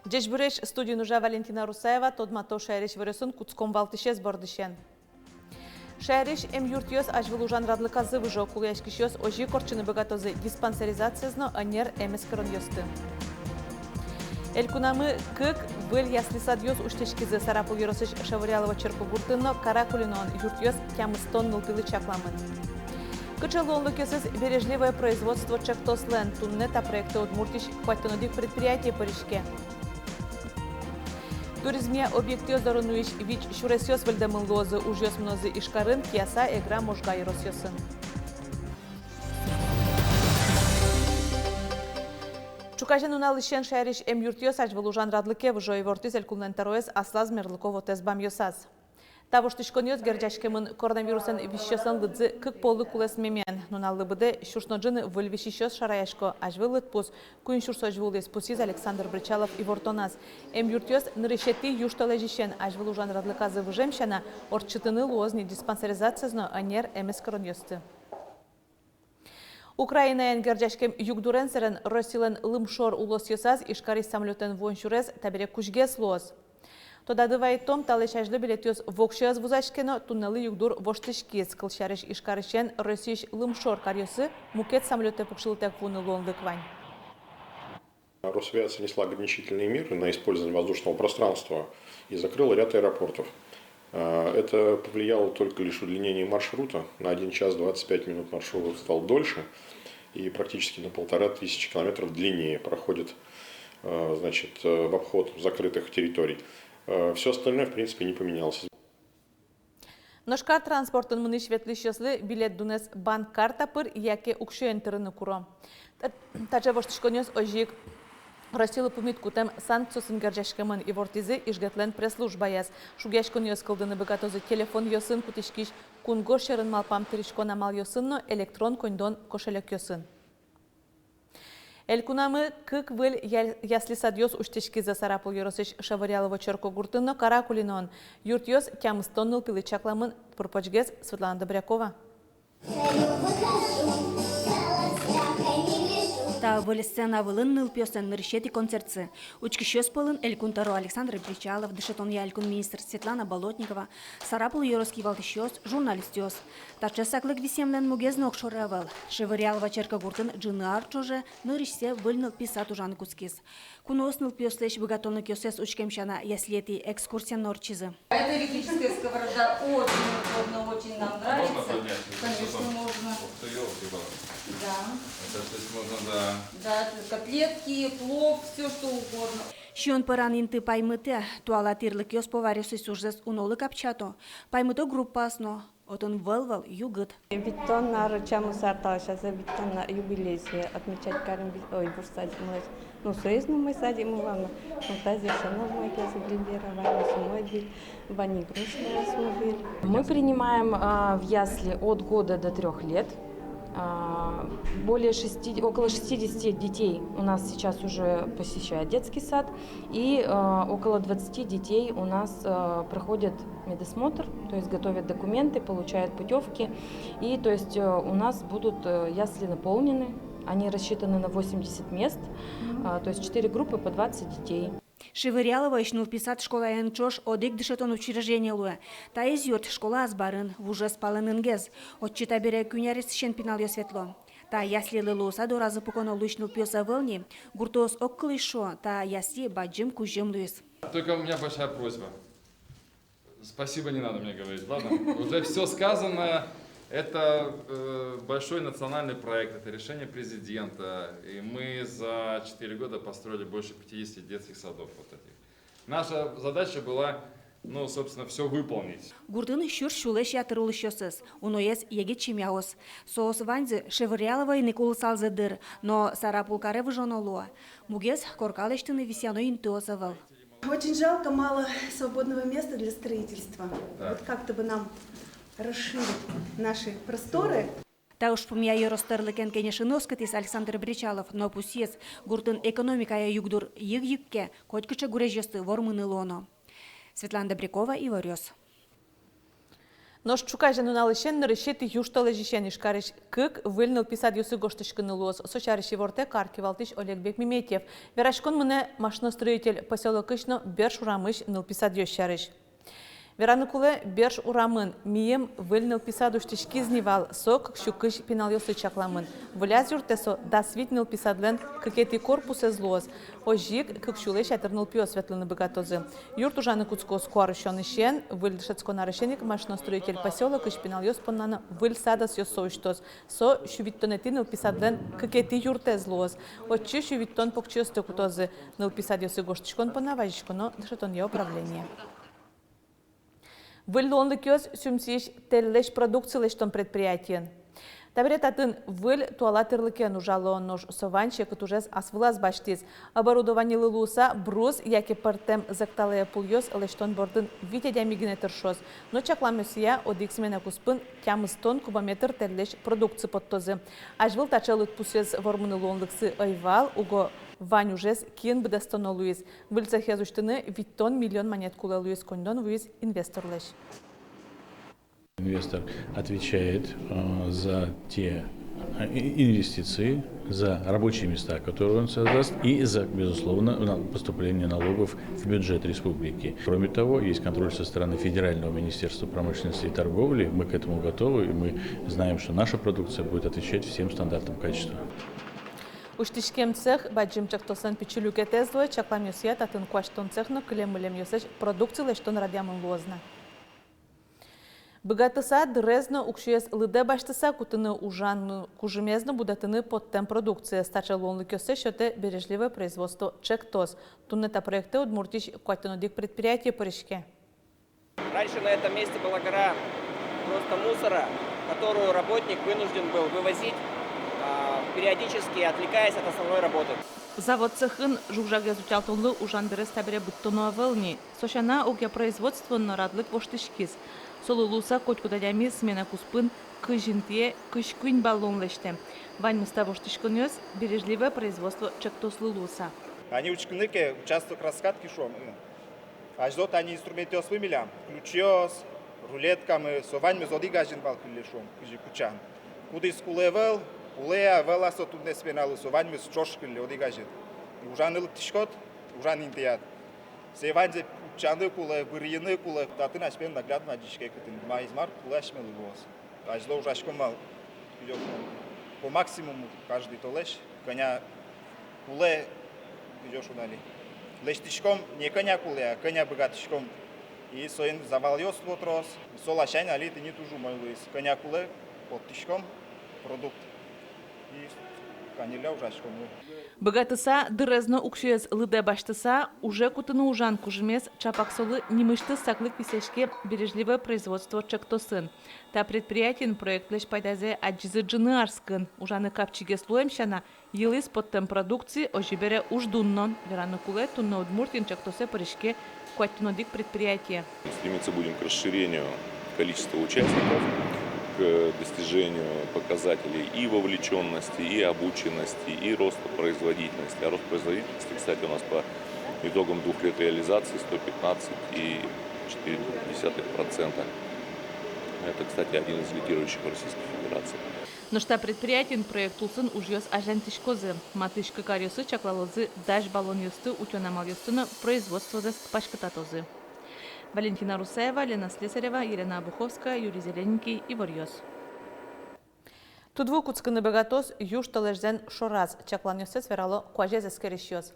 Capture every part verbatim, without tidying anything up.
Ӟечбуресь! Студиын ужа Валентина Русаева. Тодмато шаерысь иворъёсын кутском валтӥсез бордысен. Шаерысь эмъюртъёс азьвыл ужан радлыказы выжо. Кулэяськисьёс озьы ик ортчыны быгатозы диспансеризациез но ӧнер эмэскеронъёсты. Элькунамы кык выль ясли-садъёс усьтӥськизы: Сарапул ёросысь Шевырялово черкогуртын но Каракулиноын. Юртъёс тямыстон нылпилы чакламын. Кыӵе луонлыкъёсыз «Бережливое производство» ӵектослэн? Туннэ та проектэ Удмуртиысь куатьтон одӥг предприятие пыриське. Туризмъя объектъёс доры нуись вить сюресъёс выльдэмын луозы. Ужъёс мынозы Ижкарын, Кияса, Эгра, Можга ёросъёсын. Ӵуказе нуналысен шаерысь эмъюртъёс азьвыл ужан радлыке выжо, ивортӥз Элькунлэн тӧроез аслаз мерлыко вотэс бамъёсаз. Та воштӥськонъёс герӟаськемын коронавирусэн висисьёслэн лыдзы кык поллы кулэсмемен. Нуналлы быдэ сюрс но ӝыны выль висисьёс шараясько, азьвыл лыдпус куинь сюрсозь вуылӥз, пусйиз Александр Бречалов ивортоназ. Эмъюртъёс нырысетӥ южтолэзьысен азьвыл ужан радлыказы выжем сяна, ортчытыны луоз ни диспансеризациез но ӧнер эмэскеронъёсты. Украинаен герӟаськем югдурен сэрен Россилэн лымшор улосъёсаз Ижкарысь самолётэн вуон сюрес табере кузьгес луоз. Тодады вайытом, талэсь азьло билетъёс воксё ӧз вузаське но, туннэлы югдур воштӥськиз. Кылсярысь, Ижкарысен Россиысь лымшор каръёсы мукет самолётэ пуксьылытэк вуыны луонлык вань. Росавиация внесла ограничительные меры на использование воздушного пространства и закрыла ряд аэропортов. А, это повлияло только лишь удлинение маршрута. На один час двадцать пять минут маршрут стал дольше, и практически на полторы тысячи километров длиннее проходит, а, значит, э, в обход закрытых территорий. Все остальное, в принципе, не поменялось. Нош кар транспортын мынӥсь-ветлӥсьёслы билет дунэз банк карта пыр яке уксёен тырыны куро. Та-, таӵе воштӥськонъёс озьы ик Россилы пумит кутэм санкциосын герӟаськемын, ивортӥзы Ижкартлэн пресс-службаяз. Шугъяськонъёс кылдыны быгатозы телефонъёсын кутӥськись кунгож сьӧрын малпам тыриськон амалъёсын но электрон коньдон кошелёкъёсын. Элькунамы кык выль я-, ясли-садъёс усьтӥськизы: Сарапул ёросысь Шевырялово черкогуртын но Каракулиноын. Юртъёс тямыстон нылпилы чакламын. Пыр-почгес Светлана Добрякова. Та выль сцена вылын нылпиослэн нырысетӥ концертсы. Учкисьёс пӧлын Элькун тӧро Александр Бречалов, дышетонъя элькун министр Светлана Болотникова, Сарапул ёрос кивалтӥсьёс, журналистъёс. Таӵе саклык висъемлэн мугез но огшоры ӧвӧл. Шевырялово черкогуртын ӝыны ар ӵоже нырысьсэ выль нылпи сад ужаны кутскиз. Куноос нылпиослэсь быгатонлыкъёссэс учкем сяна, яслиетӥ экскурсиен но ортчизы. А эта электрическая сковорода очень удобна, очень нам нравится. Можно поднять? Конечно, можно. Ух ты, ёлки-палки. Да. Это то есть можно, да. Да, это котлетки, плов, всё что угодно. Сиён пӧран инты паймытэ, туала тӥрлыкъёс поваръёслэсь ужзэс унолы капчиято, паймыто группаос но. Отын вӧл-вӧл югыт. Витьтон ар, тямыс ар талэсь азе витьтон ар юбилейзэ отмечать карим, ви-, ой, вуж садикмылэсь. Ну, соиз но умой садикмы вал но, ну, тазьы эшшо но умойгес, выль дверь вань, умой выль, вань игрушкаос но выль. Мы принимаем, а, в ясли от года до трёх лет. А, более шести, около шестидесяти детей у нас сейчас уже посещают детский сад. И, э, около двадцати детей у нас, э, проходят медосмотр, то есть готовят документы, получают путёвки. И, то есть, э, у нас будут, э, ясли наполнены. Они рассчитаны на восемьдесят мест, а, то есть четыре группы по двадцать детей. Шевыряловоысь нылпи сад школаен ӵош одӥг дышетон учреждение луэ. Таиз юрт школа азбарын, вужез палэнынгес. Отчы табере куинь аресысен пиналъёс ветло. Та яслилы луыса доразы пуконо луись нылпиос ӧвӧл ни. Гуртоос огкылысь шуо, та ясли бадӟым кузьым луиз. Только у меня большая просьба. Спасибо не надо мне говорить, ладно? Уже всё сказано. Это, э, большой национальный проект, это решение президента. И мы за четыре года построили больше пятидесяти детских садов вот этих. Наша задача была, ну, собственно, всё выполнить. Гуртын сюрс сюлэсь ятыр улӥсьёсыз, уноез егит семьяос. Соос ваньзы Шевыряловоын ик улысалзы дыр, но Сарапул каре выжоно луо. Мугез — корка лэсьтыны висъяно интыос ӧвӧл. Очень жалко, мало свободного места для строительства. Да. Вот как-то бы нам расширить наши просторы. Та ужпумъя ёрос тӧрлыкен кенешыны оскытӥз Александр Бречалов, но пусйиз: гуртын экономикая югдур йыг-йыг ке, котькыӵе гурезьёсты вормыны луоно. Светлана Добрякова, Иворъёс. Нош ӵуказе нуналысен нырысетӥ южтолэзьысен Ижкарысь кык выль нылпи садъёсы гожтӥськыны луоз. Со сярысь ивортэ кар кивалтӥсь Олег Бекмеметьев. Вераськон мынэ Машиностроитель посёлокысь но Берш урамысь нылпи садъёс сярысь. Вераны кулэ, Берш урамын мийым выль нылпи сад усьтӥськиз ни вал, со кык сю кызь пиналъёслы чакламын. Выльаз юртэ со дас вить нылпи садлэн кыкетӥ корпусэз луоз. Озьы ик кык сюлэсь ятыр нылпиос ветлыны быгатозы. Юрт ужаны кутскоз куарусёнысен. Выль дышетскон арысен ик Машиностроитель посёлокысь пиналъёс понна но выль сад ӧсъёссэ усьтоз. Со сю витьтонэтӥ нылпи садлэн кыкетӥ юртэз луоз. Отчы сю витьтон покчиосты кутозы. Нылпи садъёсы гожтӥськон понна вазиськоно дышетонъя управление. Выль луонлыкъёс Сюмсиысь тэльлэсь продукция лэсьтон предприятиын. Табере татын выль туала тӥрлыкен ужало, нош со вань секыт ужез ас вылаз басьтӥз. Оборудованилы луыса брус яке пӧртэм зӧкталэ пулъёс лэсьтон бордын вить адями гинэ тыршоз. Но чакламъёсъя, одӥг смена куспын тямыстон кубометр тэльлэсь продукция поттозы. Азьвыл таӵе лыдпусэз вормыны луонлыксы ӧй вал, уго вань ужез киын быдэстоно луиз. Выль цехез усьтыны витьтон миллион манет кулэ луиз, коньдон вуиз инвесторлэсь. Инвестор отвечает, э, за те, э, и-, инвестиции, за рабочие места, которые он создаст, и за, безусловно, на-, поступление налогов в бюджет республики. Кроме того, есть контроль со стороны Федерального министерства промышленности и торговли. Мы к этому готовы, и мы знаем, что наша продукция будет отвечать всем стандартам качества. Усьтӥськем цех бадӟым ӵектослэн пичи люкетэз луэ. Чакламъёсъя, татын куасьтон цех но кылем-мылемъёслэсь продукция лэсьтон радъямын луоз на. Быгатыса, дырез но уксёез лыдэ басьтыса кутыны ужан кужымез но будэтыны поттэм продукциез — таӵе луонлыкъёссэ сётэ «Бережливое производство» ӵектос. Туннэ та проектэ Удмуртиысь куатьтон одӥг предприятие пыриське. Раньше на этом месте была гора просто мусора, которую работник вынужден был вывозить, а, периодически отвлекаясь от основной работы. Завод цехын жуг-жагез утялтонлы ужан берез табере быдтоно ӧвӧл ни. Со сяна, огъя производствоын но радлык воштӥськиз. Солы луыса, котькуд адями смена куспын кызь интые кызь куинь баллон лэсьтэ. Ваньмыз та воштӥськонъёс «Бережливое производство» ӵектослы луыса. Тани учкыны ке, участок раскатки шуом, ы, азьло тани инструментъёсмы милям: ключъёс, рулеткамы, со ваньмыз одӥг азьын вал кылле шуом, кызьы кучан. Кудӥз кулэ ӧвӧл, кулэ-а, ӧвӧл-а со туннэ сменалы, со ваньмыз ӵош кылле одӥг азьын. Ужаны лыктӥськод, ужан интыяд. Сое ваньзэ утчаны кулэ, бырйыны кулэ. Татын асьмелэн наглядно адӟиське, кытын ма, измар кулэ асьмелы луоз. Азьло ужаськом вал, кызьы шуом, по максимуму каждый толэзь, кӧня кулэ, кызьы шуод али, лэсьтӥськом, не кӧня кулэ, а кӧня быгатӥськом. И соин завалъёс вот трос. Со ласянь али тӥни туж умой луиз. Кӧня кулэ, поттӥськом продукт. И каньылля ужаськом. Быгатыса, дырез но уксёез лыдэ басьтыса, уже кутыны ужан кужымез — чапак солы нимысьтыз саклык висъяське «Бережливое производство» ӵектосын. Та предприятиын проектлэсь пайдазэ адӟизы ӝыны арскын. Ужаны капчигес луэм сяна, йылӥз поттэм продукция, озьы бере уждун но. Вераны кулэ, туннэ Удмуртиын ӵектосэ пыриське куатьтон одӥг предприятие. Стремиться будем к расширению количества участников, к достижению показателей и вовлечённости, и обученности, и роста производительности. А рост производительности, кстати, у нас по итогам двух лет реализации сто пятнадцать и четыре десятых процента. Это, кстати, один из лидирующих в Российской Федерации. Нош та предприятиын проект улсын ужъёс азинтӥськозы. Матысь кык аръёсы чаклалозы дась баллонъёсты утён амалъёсты но производствозэс паськытатозы. Валентина Русаева, Лена Слесарева, Елена Обуховская, Юрий Зелененький, Иворъёс. Тудву кутскыны быгатоз южтолэзьлэн шораз. Чакланъёссэс верало куазез эскерисьёс.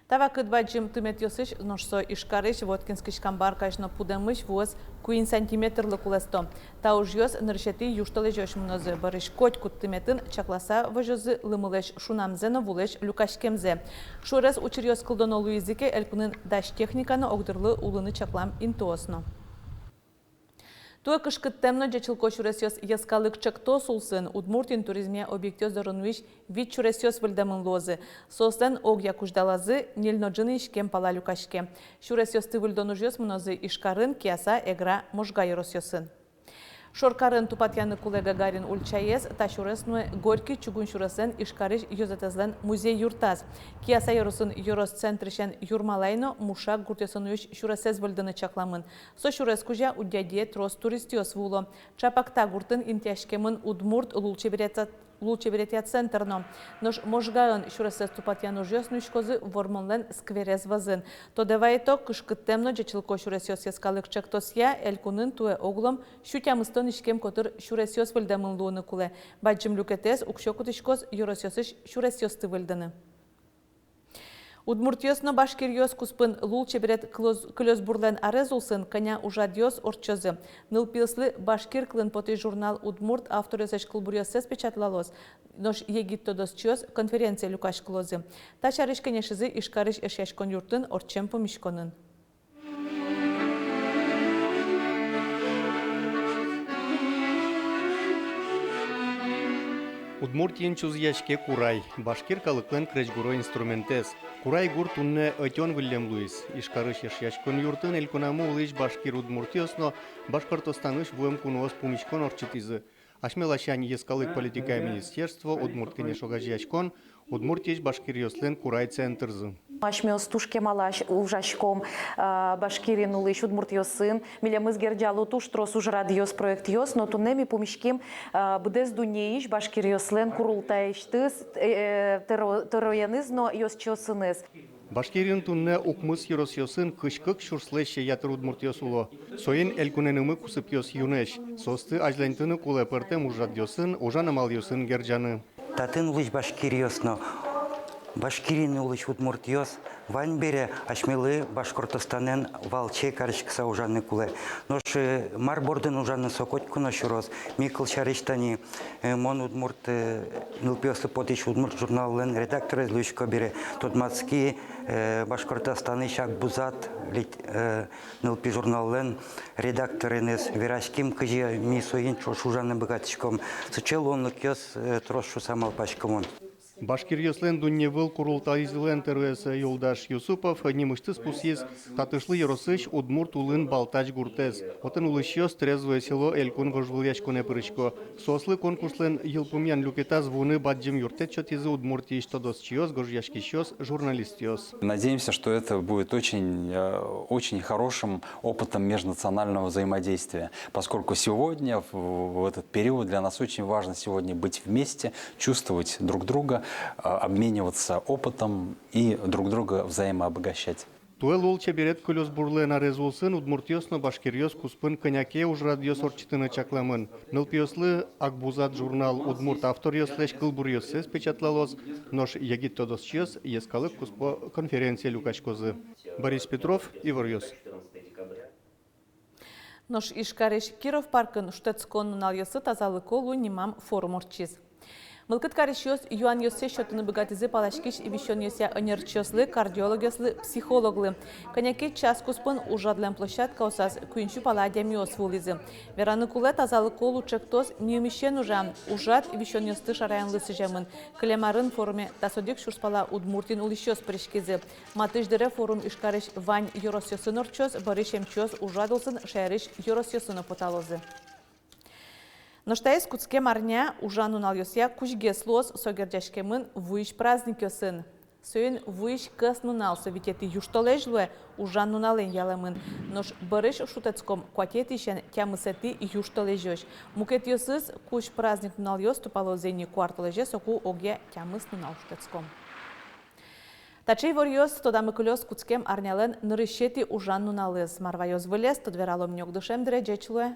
Та вакыт бадӟым тыметъёсысь, нош со Ижкарысь, Воткинскысь, Камбаркаысь но Пудэмысь вуэз куинь сантиметрлы кулэсто. Та ужъёс нырысетӥ южтолэзёзь мынозы. Бӧрысь котькуд тыметын чакласа возёзы лымылэсь шунамзэ но вулэсь люкаськемзэ. Шорез учыръёс кылдоно луизы ке, элькунын дась техника но огдырлы улыны чаклам интыос но. Туэ кышкыттэм но ӟечлыко сюресъёс йӧскалык ӵектос улсын Удмуртиын туризмъя объектъёс доры нуись вить сюресъёс выльдэмын луозы. Соослэн огъя кузьдалазы ньыль но ӝыны иськем пала люкаське. Сюресъёсты выльдон ужъёс мынозы Ижкарын, Кияса, Эгра, Можга ёросъёсын. Шоркарын тупатъяны кулэ Гагарин ульчаез, та сюрес нуэ Горький чугун сюреслэн Ижкарысь ёзэтэзлэн музей юртаз. Кияса ёросын ёрос центрысен Юрмалай но Мушак гуртъёсын уись сюресэз выльдыны чакламын. Со сюрес кузя Удьядие трос туристъёс вуо. Чапак та гуртын интыяськемын удмурт лулчеберетъя лулчеберетъя центр но. Нош Можгаын сюресэз тупатъян ужъёс нуиськозы Вормонлэн скверез вӧзын. Тодэ вайытом, «Кышкыттэм но ӟечлыко сюресъёс» йӧскалык ӵектосъя элькунын туэ оглом сю тямыстон иськем котыр сюресъёс выльдэмын луыны кулэ. Бадӟым люкетэз уксё кутӥськоз ёросъёсысь сюресъёсты выльдыны. Удмуртъёс но башкиръёс куспын лулчеберет кылёз-, кылёзбурлэн арез улсын кӧня ужрадъёс ортчозы. Нылпиослы башкир кылын потӥсь журнал удмурт авторъёслэсь кылбуръёссэс печатлалоз. Нош егит тодосчиос конференцие люкаськылозы. Та сярысь кенешизы Ижкарысь Эшъяськон юртын ортчем пумиськонын. Удмуртиын чузъяське курай, башкир калыклэн крезьгуро инструментэз. Курай гур туннэ ӧтён выллем луиз. Ижкарысь Эшъяськон юртын элькунамы улӥсь башкир удмуртъёс но Башкортостанысь вуэм куноос пумиськон ортчытӥзы. Асьме ласянь йӧскалык политикая министерство, Удмурт Кенеш огазеяськон, Удмуртиысь башкиръёслэн курай центрзы. Асьмеос туж кемалась ужаськом, а, Башкириын улӥсь удмуртъёсын. Милемыз герӟало туж трос ужрадъёс, проектъёс, но туннэ ми пумиським, а, быдэс дуннеысь башкиръёслэн курултайысьтыз, э, э, тӧро-, тӧроеныз но ёзчиосыныз. Башкириын туннэ укмыс ёросъёсын кызь кык сюрслэсь ятыр удмуртъёс уло. Соин элькунэнымы кусыпъёс юнэсь. Соосты азьланьтыны кулэ пӧртэм ужрадъёсын, ужан амалъёсын герӟаны. Татын улӥсь башкиръёс но, Башкириын улӥсь удмуртъёс вань бере, асьмелы Башкортостанэн валче кариськыса ужаны кулэ. Нош, э, мар бордын ужаны, со котьку но сюроз. Ми, кылсярысь, тани, э, мон удмурт, э, нылпиослы потӥсь удмурт журналлэн редакторез луисько бере, тодматски, э, Башкортостанысь «Акбузат» лит-, э, нылпи журналлэн редактореныз, вераським, кызьы ми соин ӵош ужаны быгатӥськом. Сыӵе луонлыкъёс, э, трос шуыса малпасько мон. Башкиръёслэн дунневыл курултайзылэн тӧроез Юлдаш Юсупов нимысьтыз пусйиз Татышлы ёросысь Удмурт Улын Балтач гуртэз. Отын улӥсьёс «Трезвое село» элькун вожвылъяськонэ пырисько. Соослы конкурслэн йылпумъян люкетаз вуыны бадӟым юрттэт сётӥзы Удмуртиысь тодосчиос, гожъяськисьёс, журналистъёс. Надеемся, что это будет очень, э, очень хорошим опытом межнационального взаимодействия, поскольку сегодня, в, в этот период, для нас очень важно сегодня быть вместе, чувствовать друг друга, а, обмениваться опытом и друг друга взаимообогащать. Туэ лулчеберет кылёзбурлэн арез улсын удмуртъёс но башкиръёс куспын кӧня ке ужрадъёс ортчытыны чакламын. Нылпиослы «Акбузат» журнал удмурт авторъёслэсь кылбуръёссэс печатлалоз, нош егит тодосчиос йӧскалык куспо конференцие люкаськозы. Борис Петров, «Иворъёс». Нош Ижкарысь Киров паркын шутэтскон нуналъёсы «Тазалыко лу» нимам форум ортчиз. Мылкыд карисьёс юанъёссэс сётыны быгатӥзы паласькись висёнъёсъя ӧнерчиослы, кардиологъёслы, психологлы. Кӧня ке час куспын ужрадлэн площадкаосаз куинь сю пала адямиос вуылӥзы. Вераны кулэ, «Тазалыко лу» ӵектос мимысен ужа, ужрад висёнъёсты шараянлы сӥземын. Кылем арын форуме дас одӥг сюрс пала Удмуртиын улӥсьёс пыриськизы. Матысь дыре форум Ижкарысь вань ёросъёсын ортчоз, бӧрысь эмчиос ужрад улсын шаерысь ёросъёсы но поталозы. Нош таиз кутскем арня ужан нуналъёсъя кузьгес луоз, со герӟаськемын вуись праздникъёсын. Соин вуись кӧснунал со витетӥ южтолэзь луэ, ужан нуналэн ялэмын. Нош бӧрысь шутэтском куатетӥысен тямысэтӥ южтолэзёзь. Мукетъёсыз кузь праздник нуналъёс тупалозы ини куартолэзе, соку огъя тямыс нунал шутэтском. Таӵе иворъёс тодамы кылёз кутскем арнялэн нырысетӥ ужан нуналыз. Мар ваёз выльез, тодӥськом ини ог дышем дыре. Ӟеч луэ.